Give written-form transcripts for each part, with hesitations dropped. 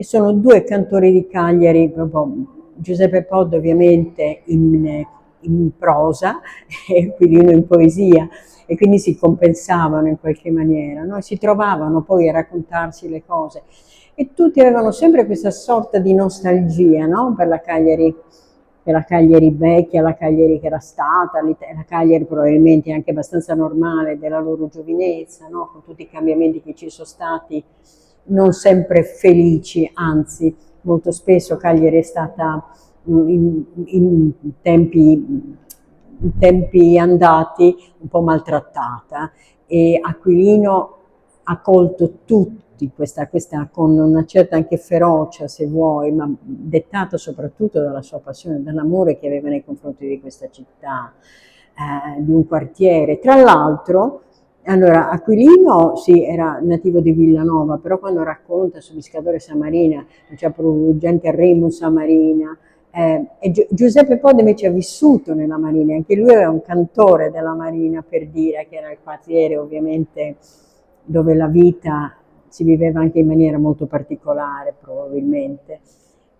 E sono due cantori di Cagliari, proprio Giuseppe Podda ovviamente in in prosa e Aquilino in poesia e quindi si compensavano in qualche maniera, no? E si trovavano poi a raccontarsi le cose e tutti avevano sempre questa sorta di nostalgia, no? Per la Cagliari, per la Cagliari vecchia, la Cagliari che era stata, la Cagliari probabilmente anche abbastanza normale della loro giovinezza, no? Con tutti i cambiamenti che ci sono stati, non sempre felici, anzi molto spesso Cagliari è stata in, in tempi, in tempi andati un po' maltrattata e Aquilino ha colto tutti questa, questa con una certa anche ferocia, se vuoi, ma dettata soprattutto dalla sua passione, dall'amore che aveva nei confronti di questa città, eh, di un quartiere. Tra l'altro, allora, Aquilino sì, era nativo di Villanova, però quando racconta su Piscadore sa Marina, c'è proprio gente a remu sa Marina, eh, e Giuseppe Podda invece ha vissuto nella Marina, anche lui era un cantore della Marina, per dire che era il quartiere ovviamente dove la vita si viveva anche in maniera molto particolare probabilmente.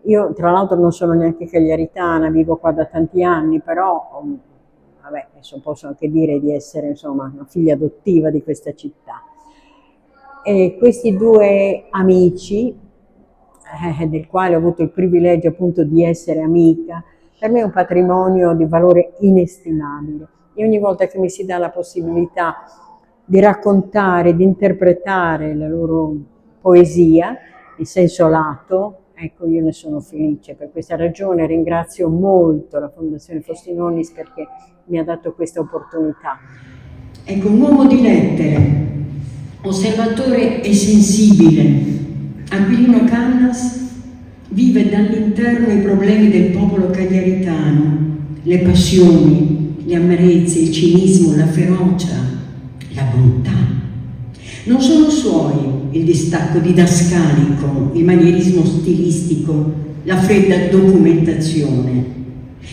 Io tra l'altro non sono neanche cagliaritana, vivo qua da tanti anni, però vabbè, adesso posso anche dire di essere insomma una figlia adottiva di questa città. E questi due amici, eh, del quale ho avuto il privilegio appunto di essere amica, per me è un patrimonio di valore inestimabile. E ogni volta che mi si dà la possibilità di raccontare, di interpretare la loro poesia, in senso lato, ecco, io ne sono felice. Per questa ragione ringrazio molto la Fondazione Fostinonnis perché mi ha dato questa opportunità. Ecco, un uomo di lettere, osservatore e sensibile, Aquilino Cannas vive dall'interno i problemi del popolo cagliaritano, le passioni, le amarezze, il cinismo, la ferocia, la bontà. Non sono suoi il distacco didascalico, il manierismo stilistico, la fredda documentazione.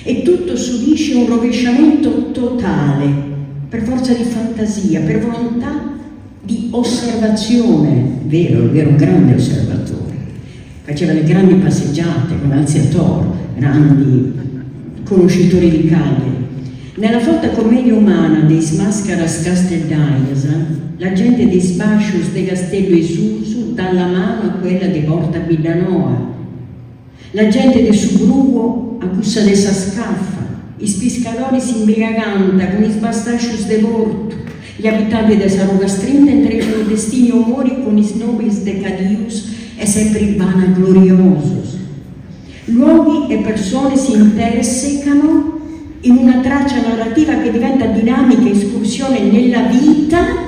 E tutto subisce un rovesciamento totale, per forza di fantasia, per volontà di osservazione. Vero, lui era un grande osservatore. Faceva le grandi passeggiate con Alziator, grandi conoscitori di Cagliari. Nella folta commedia umana de is mascaras casteddaias, la gente de is bascius de Casteddu 'e Susu dat la manu a quella de Porta Biddanoa, la gente de su Brugu a cussa de sa Scaffa, is piscadoris s'imbriagant cun is bastascius de portu, gli abitanti de sa Ruga Strinta intrecciano destini e umori cun is nobilis decadius e sempri vanagloriosus. Luoghi e persone si intersecano in una traccia narrativa che diventa dinamica escursione nella vita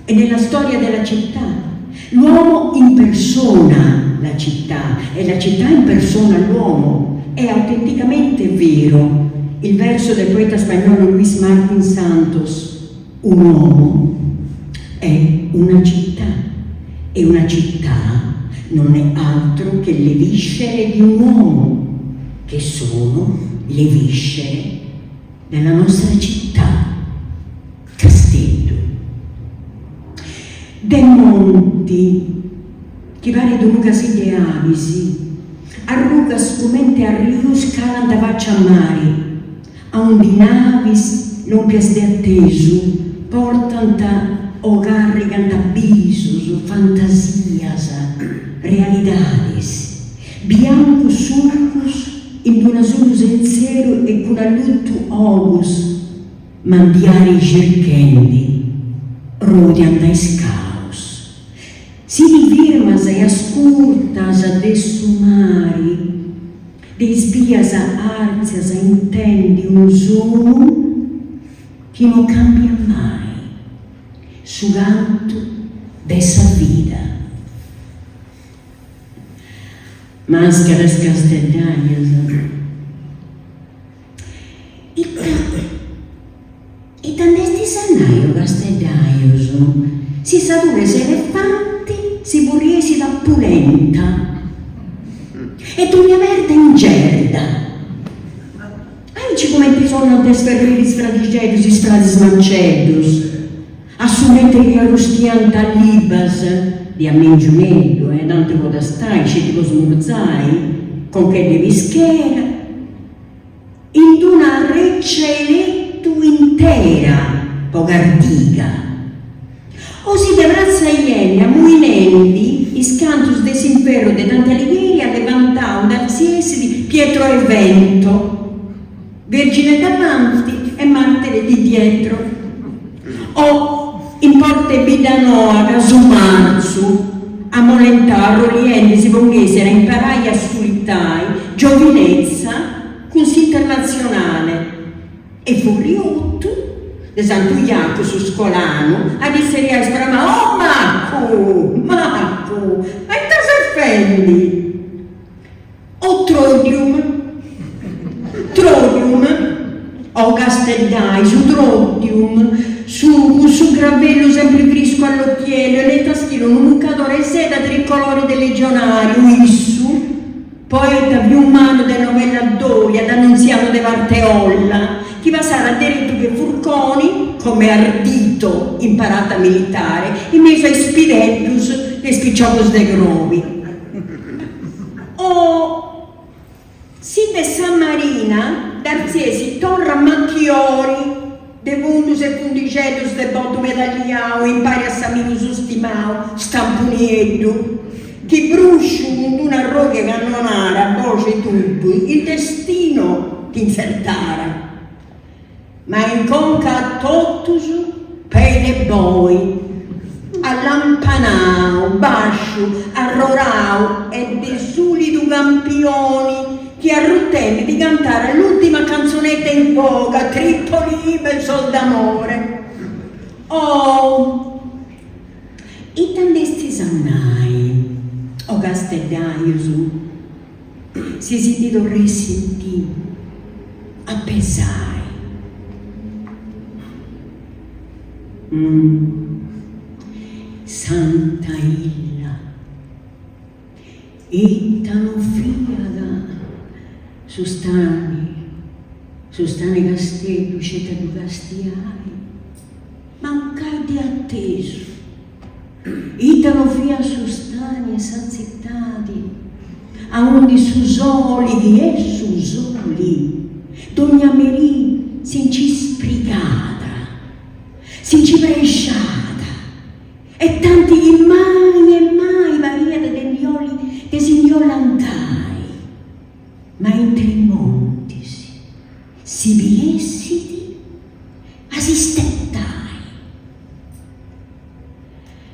e nella storia della città. L'uomo impersona la città e la città impersona l'uomo. È autenticamente vero il verso del poeta spagnolo Luis Martin Santos, un uomo è una città e una città non è altro che le viscere di un uomo, che sono le viscere della nostra città, Casteddu. De monti, chi parit unu casiddu 'e abis, arrugas comente arrius calant faccia a mari, aundi navis lompias de atesu portant o carrigant bisus, fantasias, realidadis, biancus surcus in d'unu asulu sentzeru e cun allutu ogus mandiari circhendi rodiant is caus. Si ti firmas e ascurtas de su mari, de is bias artzias intendi unu sonu chi no cambiat mai, su cantu de sa vida. Mascaras casteddaias. Ita ita nd'estis a nai o casteddaius si sa turre 'e s'elefanti si furriessit a pulenta e dogna perda in gerda? Aici cumenti sonant is ferreris fradixeddus is fradis manceddus a su mentri chi arrustiant libas di amengiuneddu, eh. tanti po tastai, sceti po smurzai, conchedda 'e pischera, in d'una arreccia 'e lettu intera po cardiga. O si de Pratza 'e Ienna muinendi is cantus de s'inferru de Dante Alighieri allevantau nd'artziessit Pietro e Vento, Vergine davanti e martire di dietro. O in Porta 'e Biddanoa casu martzu amolentau arroliendi si ponghessit a imparai a sulitai giovinezza cun s'Internazionale e furriotu de Santu Jacu su scolanu a ddi tzerriai sbramau, Oh macu! Macu! Ma ita ses fendi? O Trodium, Trodium, o casteddai, su Trodium, su cun su gravellu sempri friscu a l'occhiello e nel taschino unu muccadore 'e seda tricolore de legionariu, issu, poeta fiumanu de novella Doria, d'Annunziato de Parteolla, chi passat deretu che furconi, come ardito in parata militare, in mesu a is pideddus de is piciocus de crobi. O si de sa marina nd'artziesit torra Machiori de fundus e fundixeddus de botu medalliau impari a s'amigu suu stimau Stampu Nieddu chi brusciu cun d'una arroga 'e cannonara a boxi 'e tubu il destino t'intzertara Ma in conca a totus pei de boi, allampanau, basciu, arrorau e de sulidu campioni chi arrutendi ti cantara l'ultima canzonetta in voga, Tripoli bel sol d'amore. Oh! Ita nd'estis a nai, o casteddaius? Si si ndi torressint a pesai. Santa Illa, ita no fiat su stani, su stani 'e Casteddu sceti a ddu castiai, mancai de atesu. Ita no fiat su stani 'e sa tzitadi, aundi su soli, chi est su soli, dogna merì si nci sprigàt, si nci prexàt, e tanti chi mai e mai pariat de ndi 'olli de si ndi 'olli andai, ma intre is montis si biessit a si steddai.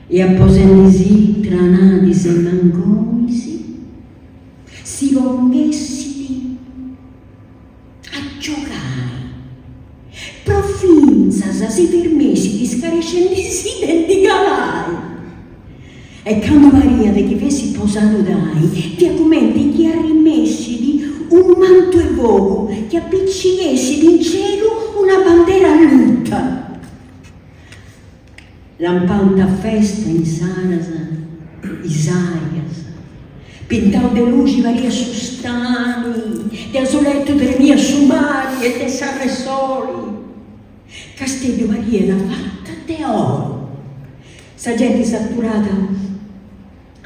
E aposendisì tra anadis e mangonis, si ponghessit a giogai, pro fintzas si firmessit scarescendisì de ndi calai. E candu pariat chi fessit po saludai, fiat cumenti chi arrimessit unu mantu 'e fogu chi apicighessit in celu una bandera alluta. Lampant a festa insaras is arias, pintau de luxi pariat su stani, de asuletu tremiat su mari e de s'arresoli. Casteddu pariat fata de oru, sa genti s'aturat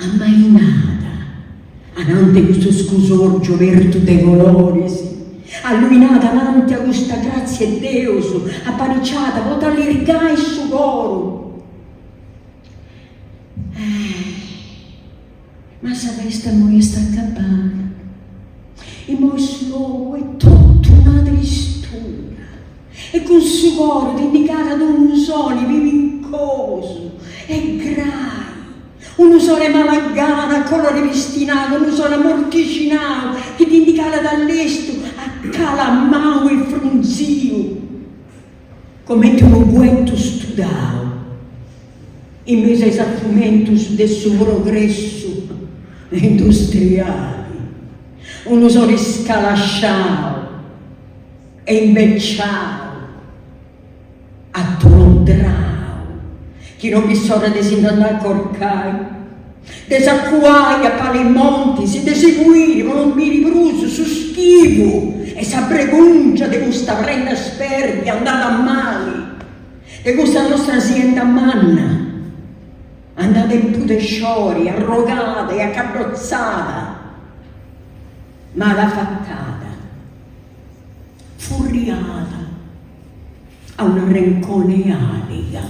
Ammainada anante custu scusorgiu obertu de coloris, alluinada ananti a custa grazia 'e Deus apariciada po t'allirgai su coru. Eh, ma sa festa immoi est acabada, immoi su logu est totu una tristura e cun su coru ti ndi calat unu soli pibincosu e grai Unu sole 'e mala gana, colore pistinadu, unu sole amortixinadu chi ti ndi calat a lestu, acalamau e frunziu, comente unu guetu studau in mesu a is afumentus de su progressu industriali, unu sole scalasciau e imbeciau. Atolondrau, chi no bit s'ora de si nd'andai a corcai, de s'acuai a pala 'e is montis, de si fuiri po non biri prus su schifu e sa bregùngia de custa prenda spèrdia andada a mali, de custa nostra sienda manna. Andada in pudesciori, arrogada e acaddotzada, malafatada, furriada a un'arrenconi 'e àliga.